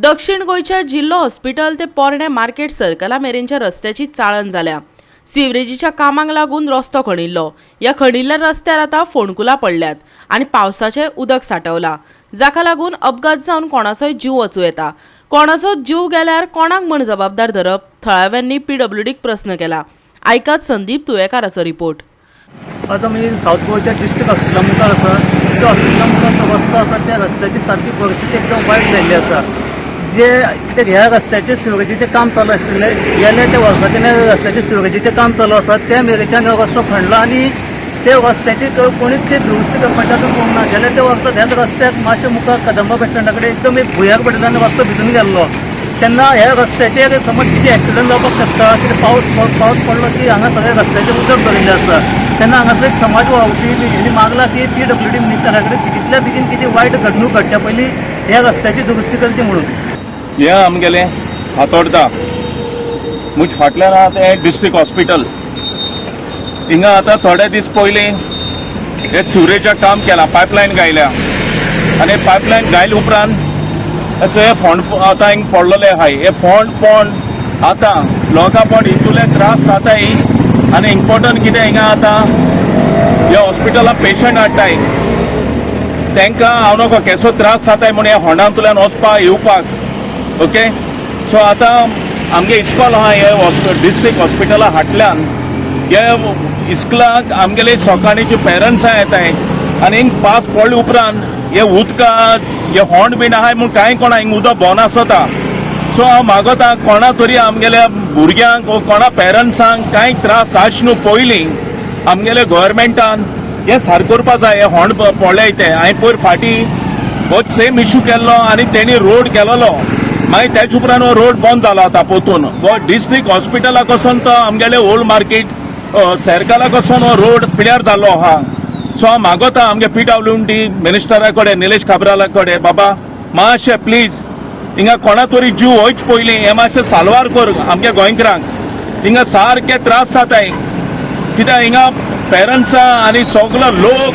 दक्षिण गोंयच्या जिल्लो हॉस्पिटल ते पोरण्या मार्केट सर्कला मेरेनच्या रस्त्याची चाळण जाल्या. सिवरेजीच्या कामाक लागून रस्तो खणिल्लो. ह्या खणिल्ल्या रस्त्यार आतां फोंडकुलां पडल्यात आनी पावसाचें उदक सांठवलां, जाका लागून अपघात जावन कोणाचोय जीव वचूं येता. कोणाचो जीव गेल्यार कोणाक म्हण जबाबदार धरप? थळाव्यांनी पीडब्ल्यूडीक प्रस्न केला. आयकात संदीप तुयेकाराचो रिपोर्ट. आज आमी सावथ गोंयच्या डिस्ट्रिक्ट हॉस्पिटला मुखार आसा. त्या हॉस्पिटला मुखार जो रस्तो आसा, त्या रस्त्याची सारकी परिस्थिती एकदम वायट जाल्ली आसा. जे कित्याक ह्या रस्त्याचें सिवरेजीचें काम चालू आशिल्लें, गेल्या त्या वर्साच्यान ह्या रस्त्याचें सिवरेजीचें काम चालू आसा. त्या मेरेच्यान हो रस्तो खणला आनी ते रस्त्याची कोणीच ते दुरुस्ती करपाचें आजून पळोवंक ना. गेल्या त्या वर्सा ह्याच रस्त्याक मातशें मुखार कदंबा बस स्टँडा कडेन एकदम एक भुंयार पडिल्लो आनी रस्तो भिजून गेल्लो. तेन्ना ह्या रस्त्याचेर समज कितें एक्सिडंट जावपाक शकता. कितें पावस पावस पडलो की हांगा सगळ्या रस्त्याचेर उदक भरिल्लें आसता. तेन्ना हांगासर एक समाज वावुरपी हेणी मागला की पीडब्ल्यूडी मिनिस्टरा कडेन बेगितल्या बेगीन कितें वायट घडणूक घडच्या पयलीं ह्या रस्त्याची दुरुस्ती करची म्हणून. हें आमगेलें फातोर्डा. मुज फाटल्यान आहा तें डिस्ट्रिक्ट हॉस्पिटल. हिंगा आतां थोडे दीस पयलीं हे सिवरेजाक काम केलां, पायपलायन घायल्या आनी पायपलायन घायले उपरांत ताचो हे फोंड आतां हिंग पडलेले आहाय. हे फोंड पोंड आतां लोकां पोंड इतुले त्रास जाताय. आनी इम्पोर्टंट कितें, हिंगा आतां ह्या हॉस्पिटलान पेशंट हाडटाय, तांकां हांव नको केसो त्रास जाताय म्हूण ह्या होंडांतल्यान वचपाक येवपाक. ओके, सो आतां आमगे इस्कॉल आहा हे डिस्ट्रिक्ट हॉस्पिटला फाटल्यान. हे इस्कलाक आमगेले सकाळीचे पेरंट्सां येताय आनी हिंग पास पडले उपरांत हे उदका हे होंड बीन आहाय म्हूण कांय कोणा हिंग उदक भोंवन आसता. सो हांव मागता, कोणा तरी आमगेल्या भुरग्यांक वो कोणा पेरंट्सांक कांय त्रास जावचे न्हू पयलीं आमगेल्या गोवोरमेंटान हें सारकें करपा जाय. हे होंड पडल्याय ते हांवें पयर फाटीं हो सेम इशू केल्लो आनी तेणी रोड केलेलो. मागीर तेज उपरांत हो रोड बंद जाला. आतां पोतून हो डिस्ट्रिक्ट हॉस्पिटला कडसून तो आमगेले ओल्ड मार्केट सर्कला कडसून हो रोड पिड्यार जाल्लो आहा. सो हांव मागोता आमगे पीडब्ल्यूडी मिनिस्टरा कडेन, निलेश काब्राला कडेन, बाबा मातशें प्लीज हिंगा कोणा तरी जीव वयच पयलीं हें मातशें साल्वार कर. आमगे गोंयकारांक हिंगा सारके त्रास जाताय, कित्याक हिंगा पेरंट्सां आनी सगलो लोक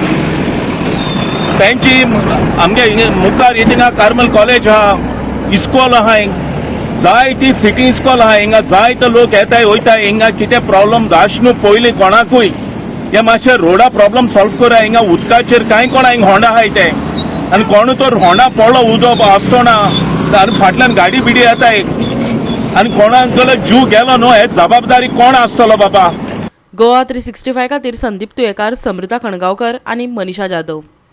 तेंची आमगे हिंगा मुखार हिंगा कार्मल कॉलेज आहा, इस्कॉल आहा, जायती सिटी इस्कॉल आहा. हिंगा जायते लोक येताय वयताय. हिंगा कितें प्रॉब्लम जावचे न्हू पयलीं कोणाकूय हे मातशें रोडा प्रॉब्लम सॉल्व करा. हिंगा उदकाचेर कांय कोणा हिंगा होंडा आहाय ते आनी कोण तर होंडा पडलो उदक आसतना आनी फाटल्यान गाडी बिडी येताय आनी कोणाक जाल्यार जीव गेलो न्हू, हे जबाबदारी कोण आसतलो बाबा? गोवा 365 खातीर संदीप तुयेकार, समृता खणगांवकर आनी मनीषा जाधव.